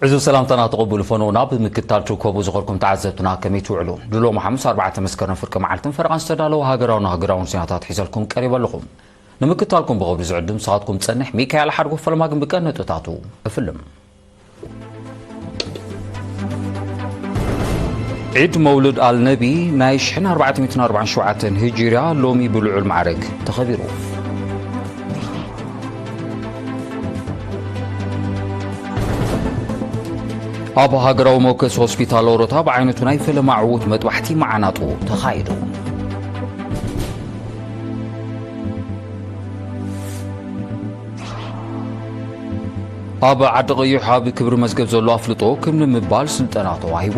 እዚ ሰላምታና ተቐብሉ ፈነውና ብምክታል ትርከቡ ዝኾንኩም ተዓዘብትና ከመይ ትውዕሉ? ድሎ ሓሙስ ኣርባዕተ መስከረም ፍርቂ መዓልትን ፈረቓን ዝተዳለወ ሃገራውን ሃገራውን ዜናታት ሒዘልኩም ቀሪበ ኣለኹ። ንምክታልኩም ብኽብሪ ዝዕድም ንስኻትኩም ዝጸንሕ ሚካኤል ሓድጉ ፈለማ ግን ብቀንዲ ነጥብታቱ እፍልም። ዒድ መውልድ ኣልነቢ ናይ ሽሕን ኣርባዕተ ሚእትን ኣርባዓን ሸውዓተን ሂጅርያ ሎሚ ብልዑል ማዕረግ ተኸቢሩ። ኣብ ሃገራዊ መወከሲ ሆስፒታል ኦሮታ ብዓይነቱ ናይ ፈለማ ዕዉት መጥባሕቲ መዓናጡ ተኻይዱ። ኣብ ዓዲ ቀይሕ ኣብ ክብሪ መዝገብ ዘሎ ኣፍልጦ ክብ ንምባል ስልጠና ተዋሂቡ።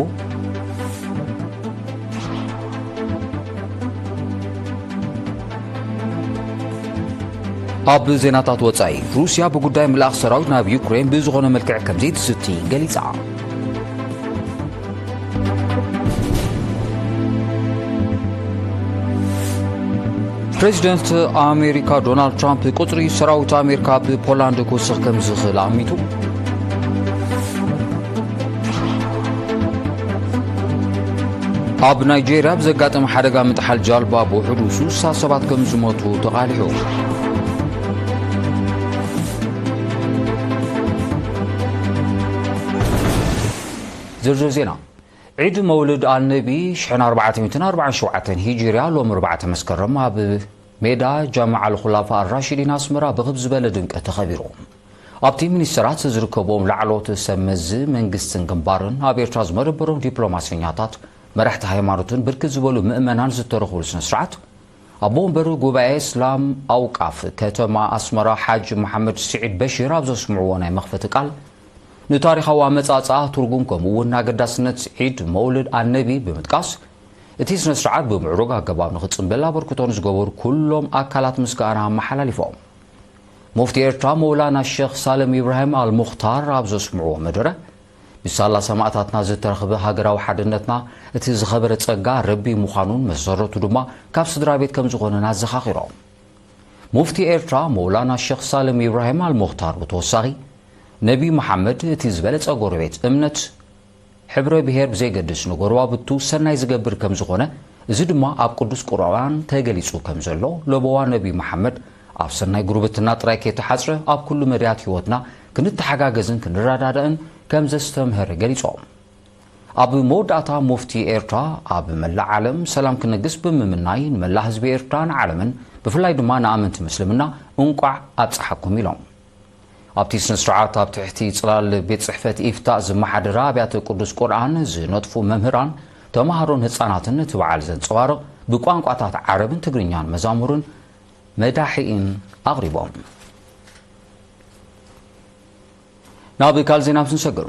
ኣብ ዜናታት ወጻኢ፣ ሩስያ ብጉዳይ ምልኣኽ ሰራዊት ናብ ዩክሬን ብዝኾነ መልክዕ ከም ዘይትዝቲ ገሊጻ። ፕሬዚደንት ኣሜሪካ ዶናልድ ትራምፕ ቁጽሪ ሰራዊት ኣሜሪካ ኣብ ፖላንድ ክውስኽ ከም ዝኽእል ኣሚቱ። ኣብ ናይጄርያ ብዘጋጠመ ሓደጋ ምጥሓል ጃልባ ብውሕዱ ስሳ ሰባት ከም ዝሞቱ ተቓሊሑ። ዝርዝር ዜና። ዒድ መውልድ ኣልነቢ ሽሕን ኣርባዕተ ሚእትን ኣርባዓን ሸውዓተን ሂጅርያ ሎም ኣርባዕተ መስከረም ኣብ ሜዳ ጃምዓ ኣልኹላፋ ኣልራሺዲን ኣስመራ ብኽብ ዝበለ ድምቀት ተኸቢሩ። ኣብቲ ሚኒስተራት ዝርከብዎም ላዕለዎት ሰብ መዚ መንግስትን ግንባርን ኣብ ኤርትራ ዝመደበሮም ዲፕሎማሰኛታት፣ መራሕቲ ሃይማኖትን ብርክት ዝበሉ ምእመናን ዝተረኽቡሉ ስነ ስርዓት፣ ኣቦ ወንበር ጉባኤ እስላም ኣውቃፍ ከተማ ኣስመራ ሓጅ መሓመድ ስዒድ በሺር ኣብ ዘስምዕዎ ናይ መኽፈቲ ቃል፣ ንታሪኻዊ ኣመጻጽኣ፣ ትርጉም፣ ከምኡ እውን ኣገዳስነት ዒድ መውልድ ኣነቢ ብምጥቃስ፣ እቲ ስነ ስርዓት ብምዕሩግ ኣገባብ ንኽጽንበል ኣበርክቶ ንዝገበሩ ኩሎም ኣካላት ምስጋና ኣመሓላሊፎም። ሙፍቲ ኤርትራ መውላና ሸኽ ሳልም ኢብራሂም ኣልሙኽታር ኣብ ዘስምዕዎ መደረ፣ ብሳላ ሰማእታትና ዝተረኽበ ሃገራዊ ሓድነትና እቲ ዝኸበረ ጸጋ ረቢ ምዃኑን መሰረቱ ድማ ካብ ስድራ ቤት ከም ዝኾነን ኣዘኻኺሮም። ሙፍቲ ኤርትራ መውላና ሸኽ ሳልም ኢብራሂም ኣልሙኽታር ብተወሳኺ፣ ነቢ መሓመድ እቲ ዝበለጸ ጎረቤት እምነት፣ ሕብረ ብሄር ብዘይገድስ ንጎረባብቱ ሰናይ ዝገብር ከም ዝኾነ፣ እዚ ድማ ኣብ ቅዱስ ቁርኣን ተገሊጹ ከም ዘሎ፣ ለበዋ ነቢ መሓመድ ኣብ ሰናይ ጉርብትና ጥራይ ከይተሓጽረ፣ ኣብ ኩሉ መዳያት ህይወትና ክንተሓጋገዝን ክንረዳዳእን ከም ዘስተምህር ገሊጾም። ኣብ መወዳእታ ሙፍቲ ኤርትራ ኣብ መላእ ዓለም ሰላም ክነግስ ብምምናይ፣ ንመላእ ህዝቢ ኤርትራን ዓለምን ብፍላይ ድማ ንኣመንቲ ምስልምና እንቋዕ ኣብጽሓኩም ኢሎም። ኣብቲ ስነ ስርዓት ኣብ ትሕቲ ጽላል ቤት ጽሕፈት ኢፍታእ ዝመሓደራ ኣብያተ ቅዱስ ቁርኣን ዝነጥፉ መምህራን፣ ተማሃሮን ህጻናትን ነቲ በዓል ዘንጸባርቕ ብቋንቋታት ዓረብን ትግርኛን መዛሙርን መዳሒኢን ኣቕሪቦም። ናብ ካልእ ዜና ምስ ንሰግር፣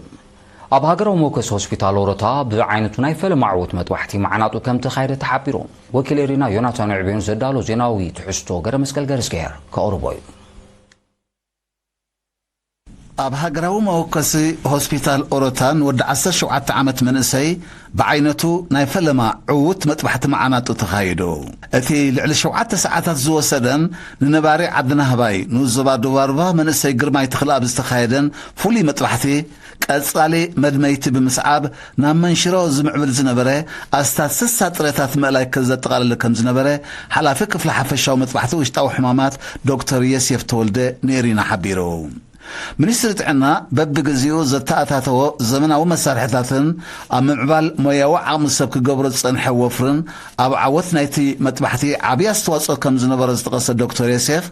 ኣብ ሃገራዊ መወከሲ ሆስፒታል ኦሮታ ብዓይነቱ ናይ ፈለማ ዕዉት መጥባሕቲ መዓናጡ ከም ተኻየደ ተሓቢሩ። ወኪል ኤሪና ዮናታን ዕቤን ዘዳሎ ዜናዊ ትሕዝቶ ገረ መስቀል ገረስጌር ከቕርቦ እዩ። ኣብ ሃገራዊ መወከሲ ሆስፒታል ኦሮታ ንወዲ ዓሰርተ ሸውዓተ ዓመት መንእሰይ ብዓይነቱ ናይ ፈለማ ዕዉት መጥባሕቲ መዓናጡ ተኻይዱ። እቲ ልዕሊ ሸውዓተ ሰዓታት ዝወሰደን ንነባሪ ዓዲ ናህባይ ንኡስ ዞባ ደቡብ ኣርባ መንእሰይ ግርማይ ተኽለኣብ ዝተኻየደን ፍሉይ መጥባሕቲ፣ ቀጻሊ መድመይቲ ብምስዓብ ናብ መንሽሮ ዝምዕብል ዝነበረ ኣስታት ስሳ ጥረታት ምእላይ ከ-፣ ዘጠቓለለ ከም ዝነበረ ሓላፊ ክፍሊ ሓፈሻዊ መጥባሕቲ ውሽጣዊ ሕማማት ዶክተር የሴፍ ተወልደ ንኤሪና ሓቢሩ። ሚኒስትሪ ጥዕና በብግዜኡ ዘተኣታተዎ ዘመናዊ መሳርሕታትን ኣብ ምምዕባል ሞያዊ ዓቕሚ ሰብ ክገብሮ ዝጸንሐ ወፍርን ኣብ ዓወት ናይቲ መጥባሕቲ ዓብዪ ኣስተዋጽኦ ከም ዝነበሮ ዝጠቐሰ ዶክተር ዮሴፍ፣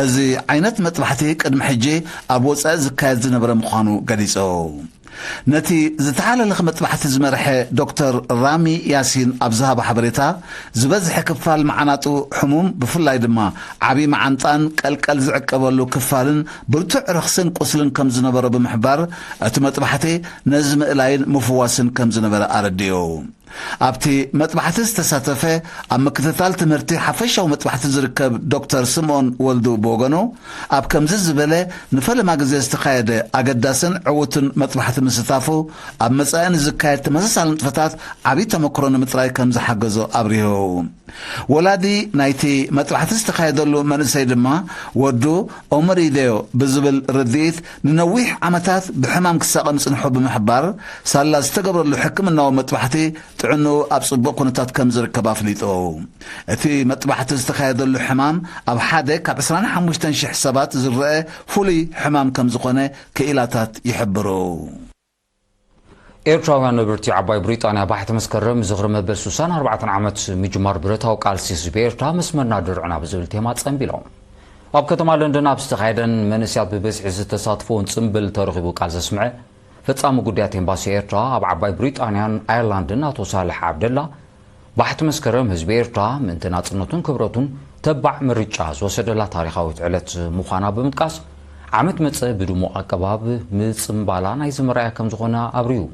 እዚ ዓይነት መጥባሕቲ ቅድሚ ሕጂ ኣብ ወጻኢ ዝካየድ ዝነበረ ምዃኑ ገሊጹ። ነቲ ዝተሓላለኸ መጥባሕቲ ዝመርሐ ዶክተር ራሚ ያሲን ኣብ ዝሃቦ ሓበሬታ፣ ዝበዝሐ ክፋል መዓናጡ ሕሙም፣ ብፍላይ ድማ ዓቢ መዓንጣን ቀልቀል ዝዕቀበሉ ክፋልን ብርቱዕ ረኽስን ቁስልን ከም ዝነበሮ ብምሕባር፣ እቲ መጥባሕቲ ነዚ ምእላይን ምፍዋስን ከም ዝነበረ ኣረዲኡ። ኣብቲ መጥባሕቲ ዝተሳተፈ ኣብ ምክትታል ትምህርቲ ሓፈሻዊ መጥባሕቲ ዝርከብ ዶክተር ስምኦን ወልዱ ብወገኑ፣ ኣብ ከምዚ ዝበለ ንፈለማ ግዜ ዝተኻየደ ኣገዳስን ዕዉትን መጥባሕቲ ምስታፉ፣ ኣብ መጻኢ ንዝካየድ ተመሳሳሊ ንጥፈታት ዓብዪ ተመክሮ ንምጥራይ ከም ዝሓገዞ ኣብሪሁ። ወላዲ ናይቲ መጥባሕቲ ዝተኻየደሉ መንእሰይ ድማ፣ ወዱ ኦመር ኢደዮ ብዝብል ርድኢት ንነዊሕ ዓመታት ብሕማም ክሳቐ ምጽንሑ ብምሕባር፣ ሳላ ዝተገብረሉ ሕክምናዊ መጥባሕቲ ጥዕንኡ ኣብ ጽቡቕ ኩነታት ከም ዝርከብ ኣፍሊጡ። እቲ መጥባሕቲ ዝተኻየደሉ ሕማም ኣብ ሓደ ካብ ዕስራን ሓሙሽተን ሽሕ ሰባት ዝረአ ፍሉይ ሕማም ከም ዝኾነ ክኢላታት ይሕብሩ። ኤርትራውያን ነበርቲ ዓባይ ብሪጣንያ ባሕቲ መስከረም ዝኽሪ መበል ስሳን ኣርባዕተን ዓመት ምጅማር ብረታዊ ቃልሲ ህዝቢ ኤርትራ መስመርና ድርዕና ብዝብል ቴማ ጸንቢሎም። ኣብ ከተማ ለንደን ኣብ ዝተኻየደን መንእሰያት ብብዝሒ ዝተሳትፎን ጽንብል ተረኺቡ ቃል ዘስምዐ ፈጻሚ ጉዳያት ኤምባሲ ኤርትራ ኣብ ዓባይ ብሪጣንያን ኣየርላንድን ኣቶ ሳልሕ ዓብደላ፣ ባሕቲ መስከረም ህዝቢ ኤርትራ ምእንቲ ናጽነቱን ክብረቱን ተባዕ ምርጫ ዝወሰደላ ታሪኻዊት ዕለት ምዃና ብምጥቃስ፣ ዓመት መጸ ብድሙቕ ኣገባብ ምጽንባላ ናይዚ መርኣያ ከም ዝኾነ ኣብሪሁ።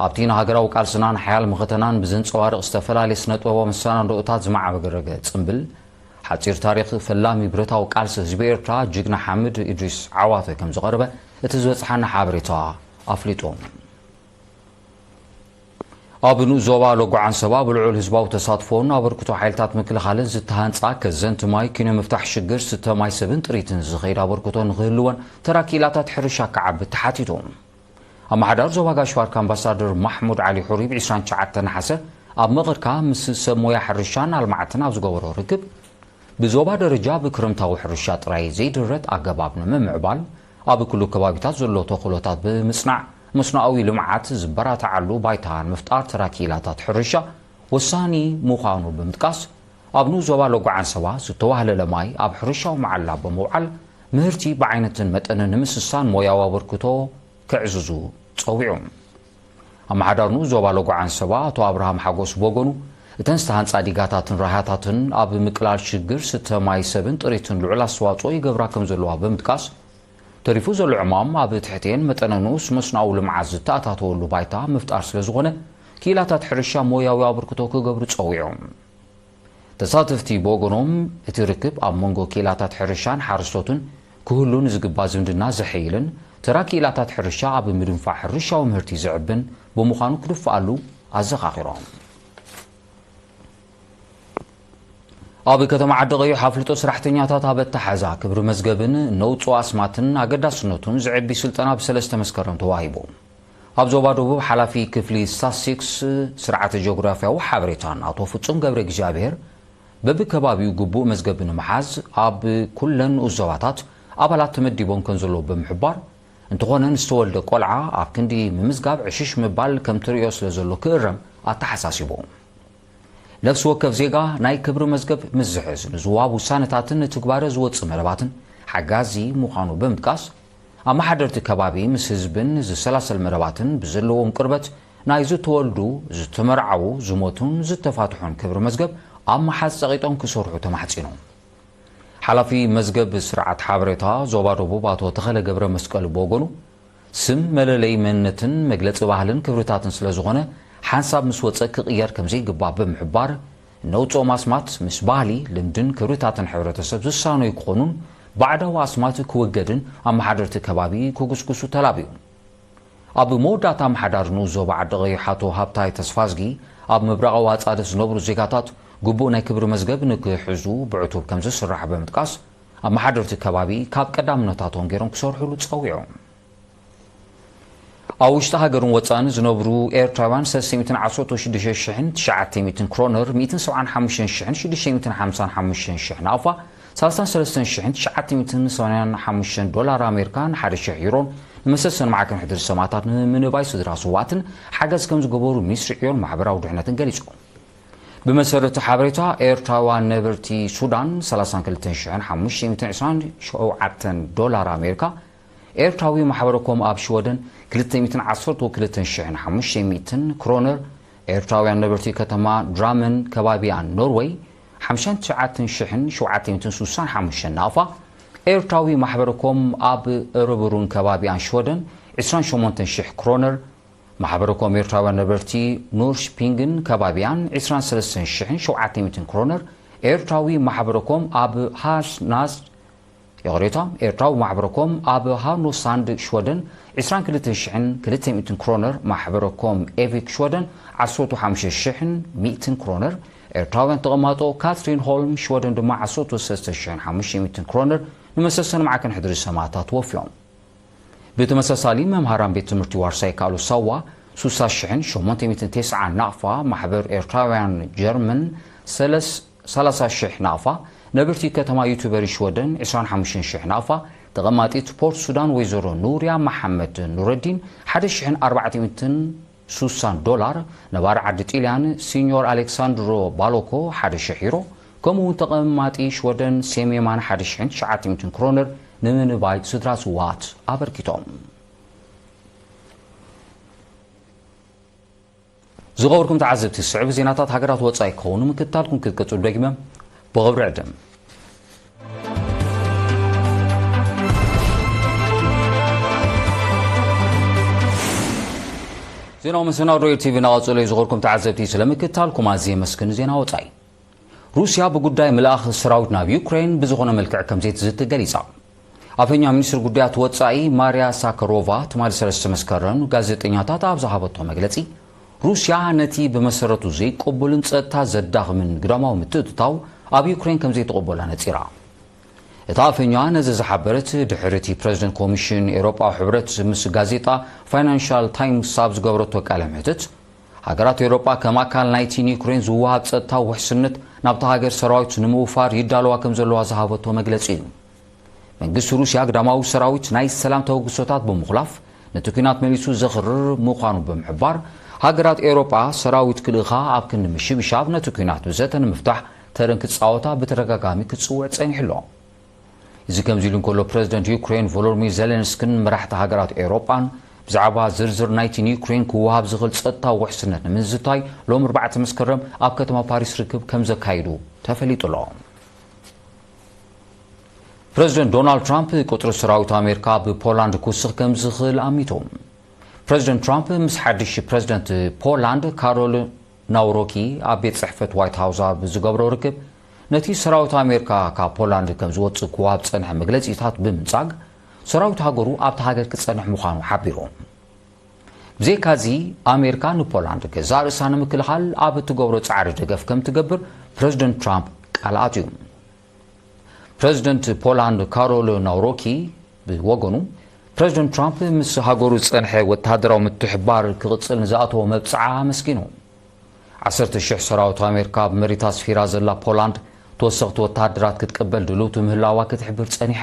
ኣብቲ ንሃገራዊ ቃልስናን ሓያል መኸተናን ብዘንጸባርቕ ዝተፈላለየ ስነ-ጥበባዊ መሰናድኦታት ዝማዕረገ ጽንብል፣ ሓጺር ታሪኽ ፈላሚ ብረታዊ ቃልሲ ህዝቢ ኤርትራ ጅግና ሓምድ ኢድሪስ ዓዋተ ከም ዝቐረበ እቲ ዝበጽሓና ሓበሬታ ኣፍሊጡ። ኣብ ንኡስ ዞባ ሎጎ ዓንሰባ ብልዑል ህዝባዊ ተሳትፎን ኣበርክቶ ሓይልታት ምክልኻልን ዝተሃንጻ ከዘንቲ ማይ ኪኖ ምፍታሕ ሽግር ስተ ማይ ሰብን ጥሪትን ዝኸይድ ኣበርክቶ ንኽህልወን ተራ ክኢላታት ሕርሻ ክዓቢ ተሓቲቱ። ኣመሓዳሪ ዞባ ጋሽ ባርካ ኣምባሳደር ማሕሙድ ዓሊ ሑሪ ብ ዕስራን ትሽዓተን ነሓሰ ኣብ መቐርካ ምስ ሰብ ሞያ ሕርሻን ኣልማዕትን ኣብ ዝገበሮ ርክብ፣ ብዞባ ደረጃ ብክረምታዊ ሕርሻ ጥራይ ዘይድረት ኣገባብ ንምምዕባል፣ ኣብ ኩሉ ከባቢታት ዘሎ ተኽእሎታት ብምጽናዕ፣ መስኖኣዊ ልምዓት ዝበራትዓሉ ባይታ ንምፍጣር ተራ ክኢላታት ሕርሻ ወሳኒ ምዃኑ ብምጥቃስ፣ ኣብ ንኡስ ዞባ ሎጎ ዓንሰባ ዝተዋህለለ ማይ ኣብ ሕርሻዊ መዓላ ብምውዓል፣ ምህርቲ ብዓይነትን መጠንን ንምስሳን ሞያዊ ኣበርክቶ ከዕዝዙ ጸዊዑ። ኣመሓዳሪ ንኡስ ዞባ ሎጎ ዓንሰባ ኣቶ ኣብርሃም ሓጎስ ብወገኑ፣ እተን ዝተሃንጻ ዲጋታትን ራህያታትን ኣብ ምቅላል ሽግር ስተ ማይ ሰብን ጥሪትን ልዑል ኣስተዋጽኦ ይገብራ ከም ዘለዋ ብምጥቃስ፣ ተሪፉ ዘሎ ዕማም ኣብ ትሕቴን መጠነ ንኡስ መስኖኣዊ ልምዓት ዝተኣታተወሉ ባይታ ምፍጣር ስለ ዝኾነ፣ ክኢላታት ሕርሻ ሞያዊ ኣበርክቶ ክገብሩ ጸዊዖም። ተሳተፍቲ ብወገኖም፣ እቲ ርክብ ኣብ መንጎ ክኢላታት ሕርሻን ሓረስቶትን ክህሉ ንዝግባእ ዝምድና ዘሐይልን፣ ተራ ክኢላታት ሕርሻ ኣብ ምድንፋዕ ሕርሻዊ ምህርቲ ዘዕብን ብምዃኑ ክድፍኣሉ ኣዘኻኺሮም። ኣብ ከተማ ዓዲ ቀይሕ ኣፍልጦ ሰራሕተኛታት ኣብ ኣተሓዛ ክብሪ መዝገብን ነውፅኦ ኣስማትን ኣገዳስነቱን ዘዕቢ ስልጠና ብሰለስተ መስከረም ተዋሂቡ። ኣብ ዞባ ደቡብ ሓላፊ ክፍሊ ስታትስቲክስ ስርዓተ ጂኦግራፊያዊ ሓበሬታን ኣቶ ፍጹም ገብረ እግዚኣብሔር፣ በብከባቢኡ ግቡእ መዝገብ ንምሓዝ ኣብ ኩለን ንኡስ ዞባታት ኣባላት ተመዲቦም ከም ዘለዉ ብምሕባር፣ እንተኾነ ንዝተወልደ ቆልዓ ኣብ ክንዲ ምምዝጋብ ዕሽሽ ምባል ከም ትርእዮ ስለ ዘሎ ክእረም ኣተሓሳሲቡ። ነፍሲ ወከፍ ዜጋ ናይ ክብሪ መዝገብ ምስ ዝሕዝ፣ ንዝወሃብ ውሳነታትን ንትግባረ ዝወጽእ መደባትን ሓጋዚ ምዃኑ ብምጥቃስ፣ ኣመሓደርቲ ከባቢ ምስ ህዝብን ዝሰላሰል መደባትን ብዘለዎም ቅርበት፣ ናይ ዝተወልዱ፣ ዝተመርዓዉ፣ ዝሞቱን ዝተፋትሑን ክብሪ መዝገብ ኣብ ምሓዝ ጸቒጦም ክሰርሑ ተማሕጺኖም። ሓላፊ መዝገብ ስርዓት ሓበሬታ ዞባ ደቡብ ኣቶ ተኸለ ገብረ መስቀል ብወገኑ፣ ስም መለለዪ መንነትን መግለጺ ባህልን ክብርታትን ስለ ዝኾነ፣ ሓንሳብ ምስ ወጸ ክቕየር ከም ዘይግባእ ብምሕባር፣ ነውጽኦም ኣስማት ምስ ባህሊ፣ ልምድን ክብርታትን ሕብረተሰብ ዝሳነዩ ክኾኑን፣ ባዕዳዊ ኣስማት ክወገድን ኣመሓደርቲ ከባቢ ክጉስጉሱ ተላብዩ። ኣብ መወዳእታ ኣመሓዳሪ ንኡስ ዞባ ዓዲ ቀይሕ ኣቶ ሃብታይ ተስፋዝጊ፣ ኣብ ምብራቓዊ ኣጻድፍ ዝነብሩ ዜጋታት ግቡእ ናይ ክብሪ መዝገብ ንክሕዙ ብዕቱብ ከም ዝስራሕ ብምጥቃስ፣ ኣመሓደርቲ ከባቢ ካብ ቀዳምነታቶም ገይሮም ክሰርሑሉ ጸዊዖም። ኣብ ውሽጢ ሃገርን ወጻእን ዝነብሩ ኤርትራውያን ሰለስተ ሚእትን ዓሰርተ ሽዱሽተ ሽሕን ትሽዓተ ሚእትን ክሮነር፣ ሚእትን ሰብዓን ሓሙሽተን ሽሕን ሽዱሽተ ሚእትን ሓምሳን ሓሙሽተን ሽሕ ናቕፋ፣ ሰላሳን ሰለስተን ሽሕን ትሽዓተ ሚእትን ሰማንያን ሓሙሽተን ዶላር ኣሜሪካን ሓደ ሽሕ ዩሮን ንመሰሰን ማዕከን ሕድሪ ሰማእታት ንምንባይ ስድራ ስዋእትን ሓገዝ ከም ዝገበሩ ሚኒስትሪ ዕዮን ማሕበራዊ ድሕነትን ገሊጹ። ብመሰረት ሓበሬታ፣ ኤርትራውያን ነበርቲ ሱዳን ሰላሳን ክልተን ሽሕን ሓሙሽተ ሚእትን ዕስራን ሸውዓተን ዶላር ኣሜሪካ፣ ኤርትራዊ ማሕበረኮም ኣብ ሽወደን ክልተ ሚእትን ዓሰርተ ክልተን ሽሕን ሓሙሽተ ሚእትን ክሮነር፣ ኤርትራውያን ነበርቲ ከተማ ድራመን ከባቢኣን ኖርወይ ሓምሳን ትሽዓተን ሽሕን ሸውዓተ ሚእትን ስሳን ሓሙሽተን ናቕፋ፣ ኤርትራዊ ማሕበረኮም ኣብ እርብሩን ከባቢኣን ሽወደን ዕስራን ሸሞንተን ሽሕ ክሮነር፣ ማሕበረኮም ኤርትራውያን ነበርቲ ኖርሽፒንግን ከባቢያን ዕስራን ሰለስተን ሽሕን ሸውዓተ ሚእትን ክሮነር፣ ኤርትራዊ ማሕበረኮም ኣብ ሃስናስ፣ ይቕሬታ፣ ኤርትራዊ ማሕበረኮም ኣብ ሃኖሳንድ ሽወደን ዕስራን ክልተን ሽሕን ክልተ ሚእትን ክሮነር፣ ማሕበረኮም ኤቪክ ሽወደን ዓሰርተ ሓሙሽተ ሽሕን ሚእትን ክሮነር፣ ኤርትራውያን ተቐማጦ ካትሪን ሆልም ሽወደን ድማ ዓሰርተ ሰለስተ ሽሕን ሓሙሽተ ሚእትን ክሮነር ንመሰሰን ማዕከን ሕድሪ ሰማእታት ወፍዮም። ብተመሳሳሊ፣ መምሃራን ቤት ትምህርቲ ዋርሳይ ካልኦ ሳዋ ሱሳ ሽሕን ሸሞንተ ሚእትን ተስዓን ናቕፋ፣ ማሕበር ኤርትራውያን ጀርመን ሰለስ-፣ ሰላሳ ሽሕ ናቕፋ፣ ነበርቲ ከተማ ዩቱበሪ ሽወደን ዕስራን ሓሙሽተን ሽሕ ናቕፋ፣ ተቐማጢት ፖርት ሱዳን ወይዘሮ ኑርያ መሓመድ ኑረዲን ሓደ ሽሕን ኣርባዕተ ሚእትን ሱሳን ዶላር፣ ነባሪ ዓዲ ጢልያን ሲኞር ኣሌክሳንድሮ ባሎኮ ሓደ ሽሕ ዩሮ፣ ከምኡ እውን ተቐማጢ ሽወደን ሴም የማን ሓደ ሽሕን ትሽዓተ ሚእትን ክሮነር ንምንባይ ስድራ ስውኣት ኣበርኪቶም። ዝኸበርኩም ተዓዘብቲ፣ ዝስዕቡ ዜናታት ሃገራት ወጻኢ ክኸውን ምክትታልኩም ክትቅጽሉ ደጊመ ብኽብሪ ዕድም። ዜናዊ መሰናዶ ቲቪ እናቐጸሉ እዩ። ዝኸበርኩም ተዓዘብቲ፣ ስለ ምክትታልኩም ኣዝየ የመስግን። ዜና ወጻኢ። ሩስያ ብጉዳይ ምልኣኽ ሰራዊት ናብ ዩክሬን ብዝኾነ መልክዕ ከም ዘይትዝቲ ገሊጻ። ኣፈኛ ሚኒስትሪ ጉዳያት ወጻኢ ማርያ ሳካሮቫ ትማሊ ሰለስተ መስከረም ጋዜጠኛታት ኣብ ዝሃበቶ መግለጺ፣ ሩስያ ነቲ ብመሰረቱ ዘይቅቡልን ጸጥታ ዘዳኽምን ግዳማዊ ምትእትታው ኣብ ዩክሬን ከም ዘይትቕበሎ ነጺራ። እታ ኣፈኛ ነዚ ዝሓበረት ድሕሪ እቲ ፕረዚደንት ኮሚሽን ኤውሮጳዊ ሕብረት ምስ ጋዜጣ ፋይናንሻል ታይምስ ኣብ ዝገበረቶ ቃለ ምሕትት፣ ሃገራት ኤውሮጳ ከም ኣካል ናይቲ ንዩክሬን ዝወሃብ ጸጥታዊ ውሕስነት ናብታ ሃገር ሰራዊት ንምውፋር ይዳለዋ ከም ዘለዋ ዝሃበቶ መግለጺ እዩ። መንግስቲ ሩስያ ግዳማዊ ሰራዊት ናይ ሰላም ተበግሶታት ብምኹላፍ ነቲ ኲናት መሊሱ ዘኽርር ምዃኑ ብምሕባር፣ ሃገራት ኤውሮጳ ሰራዊት ክልእኻ ኣብ ክንዲ ምሽብሻብ ነቲ ኲናት ብዘተ ንምፍታሕ ተረን ክጻወታ ብተደጋጋሚ ክጽውዕ ጸኒሑ ኣሎ። እዚ ከምዚ ኢሉ እንከሎ፣ ፕረዚደንት ዩክሬን ቮሎዲሚር ዜሌንስኪን መራሕቲ ሃገራት ኤውሮጳን ብዛዕባ ዝርዝር ናይቲ ንዩክሬን ክወሃብ ዝኽእል ጸጥታዊ ውሕስነት ንምዝታይ ሎም ኣርባዕተ መስከረም ኣብ ከተማ ፓሪስ ርክብ ከም ዘካይዱ ተፈሊጡ ኣሎ። ፕረዚደንት ዶናልድ ትራምፕ ቁጽሪ ሰራዊት ኣሜሪካ ብፖላንድ ክውስኽ ከም ዝኽእል ኣሚቱ። ፕረዚደንት ትራምፕ ምስ ሓድሽ ፕረዚደንት ፖላንድ ካሮል ናውሮኪ ኣብ ቤት ጽሕፈት ዋይት ሃውስ ኣብ ዝገብሮ ርክብ፣ ነቲ ሰራዊት ኣሜሪካ ካብ ፖላንድ ከም ዝወጽእ ክወሃብ ዝጸንሐ መግለጺታት ብምንጻግ፣ ሰራዊት ሃገሩ ኣብታ ሃገር ክጸንሕ ምዃኑ ሓቢሩ። ብዘይካዚ፣ ኣሜሪካ ንፖላንድ ገዛእ ርእሳ ንምክልኻል ኣብ እትገብሮ ጻዕሪ ደገፍ ከም ትገብር ፕረዚደንት ትራምፕ ቃል ኣትዩ። ፕረዚደንት ፖላንድ ካሮል ናውሮኪ ብወገኑ፣ ፕረዚደንት ትራምፕ ምስ ሃገሩ ዝጸንሐ ወተሃደራዊ ምትሕብባር ክቕጽል ንዝኣተዎ መብጽዓ ኣመስጊኑ። ዓሰርተ ሽሕ ሰራዊት ኣሜሪካ ኣብ መሬታ ኣስፊራ ዘላ ፖላንድ ተወሰኽቲ ወተሃደራት ክትቅበል ድልውቲ ምህላዋ ክትሕብር ጸኒሓ።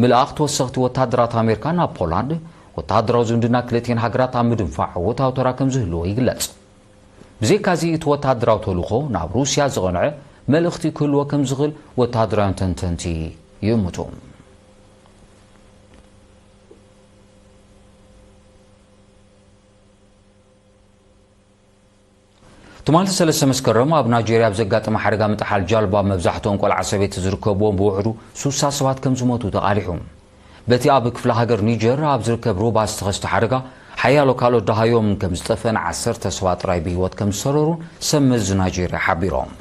ምልኣኽ ተወሰኽቲ ወተሃደራት ኣሜሪካ ናብ ፖላንድ፣ ወተሃደራዊ ዝምድና ክልቲኤን ሃገራት ኣብ ምድንፋዕ ዕወታዊ ተራ ከም ዝህልዎ ይግለጽ። ብዘይካዚ፣ እቲ ወተሃደራዊ ተልእኾ ናብ ሩስያ ዝቐንዐ መልእኽቲ ክህልዎ ከም ዝኽእል ወተሃደራውያን ተንተንቲ ይእምቱ። ትማሊ ሰለስተ መስከረም ኣብ ናይጄርያ ኣብ ዘጋጠመ ሓደጋ ምጥሓል ጃልባ፣ መብዛሕትኦም ቆልዓ ሰበይቲ ዝርከብዎም፣ ብውሕዱ ሱሳ ሰባት ከም ዝሞቱ ተቓሊሑ። በቲ ኣብ ክፍለ ሃገር ኒጀር ኣብ ዝርከብ ሩባ ዝተኸስተ ሓደጋ፣ ሓያሎ ካልኦት ደሃዮም ከም ዝጠፍአን ዓሰርተ ሰባት ጥራይ ብህይወት ከም ዝሰረሩን ሰብ መዚ ናይጄርያ ሓቢሮም።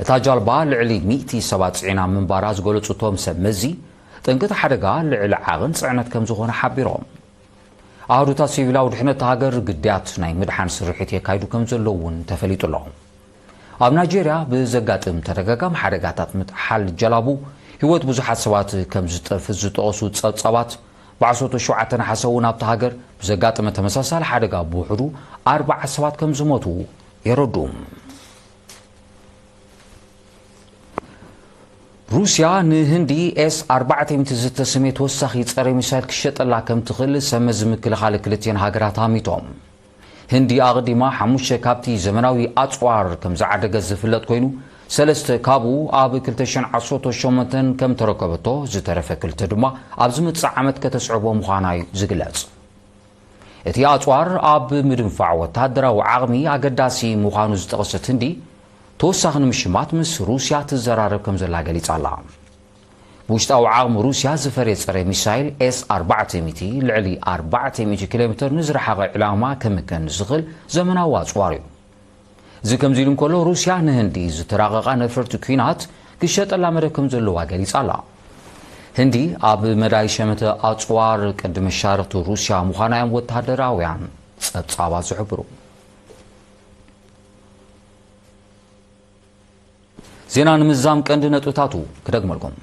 እታ ጃልባ ልዕሊ ሚእቲ ሰባት ጽዒና ምንባራ ዝገለጹ እቶም ሰብ መዚ፣ ጠንቂ እቲ ሓደጋ ልዕሊ ዓቕን ጽዕነት ከም ዝኾነ ሓቢሮም። ኣሃዱታት ሲቪላዊ ድሕነት እታ ሃገር ግዳያት ናይ ምድሓን ስርሒት የካይዱ ከም ዘለዉ እውን ተፈሊጡ ኣሎ። ኣብ ናይጄርያ ብዘጋጥም ተደጋጋሚ ሓደጋታት ምጥሓል ጀላቡ፣ ህይወት ብዙሓት ሰባት ከም ዝጠፍእ ዝጠቐሱ ጸብጻባት፣ ብዓሰርተ ሸውዓተ ነሓሰ እውን ኣብታ ሃገር ብዘጋጠመ ተመሳሳሊ ሓደጋ ብውሕዱ ኣርባዓ ሰባት ከም ዝሞቱ የረድኡ። ሩስያ ንህንዲ ኤስ ኣርባዕተ ሚእቲ ዝተሰምየ ተወሳኺ ጸረ ሚሳይል ክሸጠላ ከም ትኽእል ሰብ መዚ ምክልኻል ክልቲኤን ሃገራት ኣሚቶም። ህንዲ ኣቕዲማ ሓሙሽተ ካብቲ ዘመናዊ ኣጽዋር ከም ዝዓደገት ዝፍለጥ ኮይኑ፣ ሰለስተ ካብኡ ኣብ ክልተ ሽሕን ዓሰርተ ሸሞንተን ከም ተረከበቶ፣ ዝተረፈ ክልተ ድማ ኣብ ዝመጽእ ዓመት ከተስዕቦ ምዃና እዩ ዝግለጽ። እቲ ኣጽዋር ኣብ ምድንፋዕ ወተሃደራዊ ዓቕሚ ኣገዳሲ ምዃኑ ዝጠቐሰት ህንዲ፣ ተወሳኺ ንምሽማት ምስ ሩስያ ትዘራረብ ከም ዘላ ገሊጻ ኣላ። ብውሽጣዊ ዓቕሚ ሩስያ ዝፈርየ ጸረ ሚሳይል ኤስ ኣርባዕተ ሚእቲ ልዕሊ ኣርባዕተ ሚእቲ ኪሎ ሜትር ንዝረሓቐ ዕላማ ከምገን ዝኽእል ዘመናዊ ኣጽዋር እዩ። እዚ ከምዚ ኢሉ እንከሎ፣ ሩስያ ንህንዲ ዝተራቐቓ ነፈርቲ ኲናት ክሸጠላ መደብ ከም ዘለዋ ገሊጻ ኣላ። ህንዲ ኣብ መዳይ ሸመተ ኣጽዋር ቀንዲ መሻርኽቲ ሩስያ ምዃና እዮም ወተሃደራውያን ጸብጻባት ዝሕብሩ። ዜና ንምዝዛም ቀንዲ ነጥብታቱ ክደግመልኩም።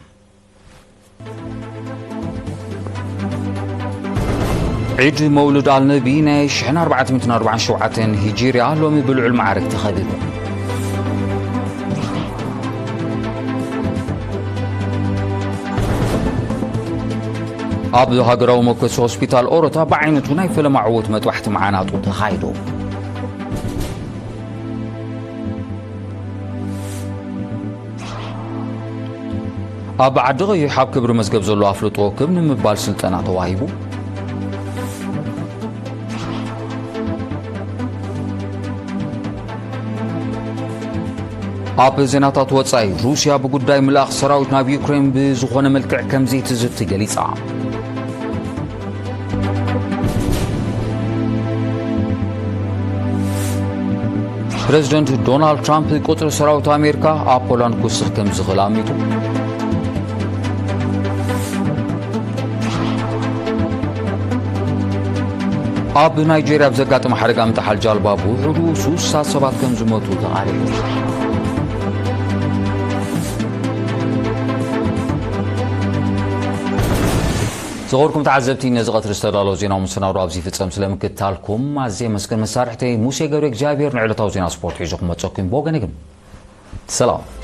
ዒድ መውሉድ ኣልነቢ ናይ ሽሕን ኣርባዕተ ሚእትን ኣርባዓን ሸውዓተን ሂጅርያ ሎሚ ብልዑል ማዕርግ ተኸቢሩ። ኣብ ሃገራዊ መኮሲ ሆስፒታል ኦሮታ ብዓይነቱ ናይ ፈለማ ዕዉት መጥባሕቲ መዓናጡ ተኻይዱ። ኣብ ዓዲ ቐይሕ ኣብ ክብሪ መዝገብ ዘሎ ኣፍልጦ ክብ ንምባል ስልጠና ተዋሂቡ። ኣብ ዜናታት ወጻኢ፣ ሩስያ ብጉዳይ ምልኣኽ ሰራዊት ናብ ዩክሬን ብዝኾነ መልክዕ ከም ዘይትዝቲ ገሊጻ። ፕረዚደንት ዶናልድ ትራምፕ ቁጽሪ ሰራዊት ኣሜሪካ ኣብ ፖላንድ ክውስኽ ከም ዝኽእል ኣሚቱ። ኣብ ናይጄርያ ኣብ ዘጋጠመ ሓደጋ ምጥሓል ጃልባ ብውሕዱ ሱሳ ሰባት ከም ዝሞቱ ተቓሊዑ። ዝኸበርኩም ተዓዘብቲ፣ ነዚ ቀትሪ ዝተዳለወ ዜናዊ መሰናዶ ኣብዚ ይፍጸም። ስለ ምክትታልኩም ኣዝየ የመስግን። መሳርሕተይ ሙሴ ገብረ እግዚኣብሔር ንዕለታዊ ዜና ስፖርት ሒዙ ክመጸኩም። ብወገነይ ግን ሰላም።